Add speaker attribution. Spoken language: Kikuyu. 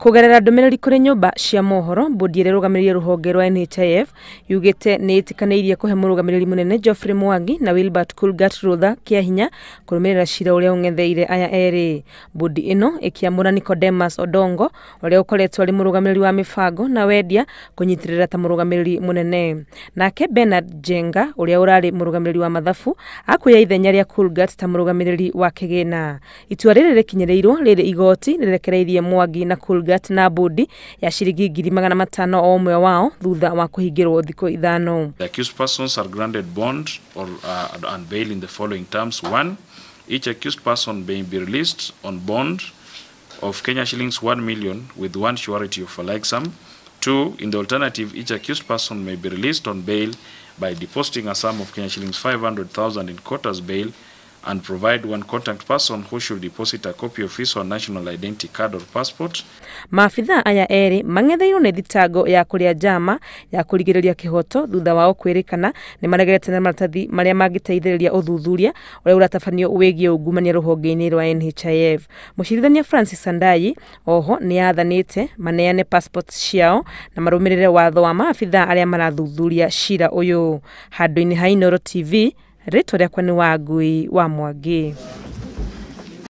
Speaker 1: Kũgerera ndũmĩrĩri kũrĩ nyũmba cia mohoro, bodi ĩrĩa ĩrũgamĩrĩire rũhonge rwa NHIF yugĩte nĩ ĩtĩkanĩirie kũhe mũrũgamĩrĩri mũnene Geoffrey Mwangi na Wilbert Kurgat rũtha kĩa hinya kũrũmĩrĩra cira ũrĩa ũng'etheire aya erĩ. Bodi ĩno ĩkĩamũra Nicodemus Odongo ũrĩa ũkoretwo arĩ mũrũgamĩrĩri wa mĩbango na wendia kũnyitĩrĩra ta mũrũgamĩrĩri mũnene. Nake Bernard Jenga ũrĩa ũrarĩ mũrũgamĩrĩri wa mathabu akuoya ithenya rĩa Kurgat ta mũrũgamĩrĩri wa kĩgĩna. Itua rĩrĩ rĩkinyĩrĩirwo rĩrĩ igoti rĩrekereirie Mwangi na Kurgat na bodi ya ciringi 500,000 o ũmwe wao thutha wa kũhingĩrwo thikũ 5.
Speaker 2: The accused persons are granted bond or and bail in the following terms. 1, each accused person may be released on bond of Kenya shillings 1 million with one surety of a like sum. 2, in the alternative, each accused person may be released on bail by depositing a sum of Kenya shillings 500,000 in court as bail and provide one contact person who should deposit a copy of his or national identity card or passport.
Speaker 1: Maabithaa aya erĩ mang'etheirwo nĩ thitango ya kũrĩa njama ya kũrigĩrĩria kĩhoto thutha wao kwĩrĩkana nĩ maregerete na maratathi marĩa mangĩteithĩrĩria ũthuthuria ũrĩa ũratabanio wĩgiĩ ungumania rũhonge-inĩ rwa NHIF. Mũcirithania Francis Andayi oho nĩ athanĩte maneane passports ciao na marũmĩrĩre watho wa maabithaa arĩa marathuthuria cira ũyũ. Handũ-inĩ ha Inooro TV, rĩtwa rĩakwa nĩ Wangui wa Mwangi.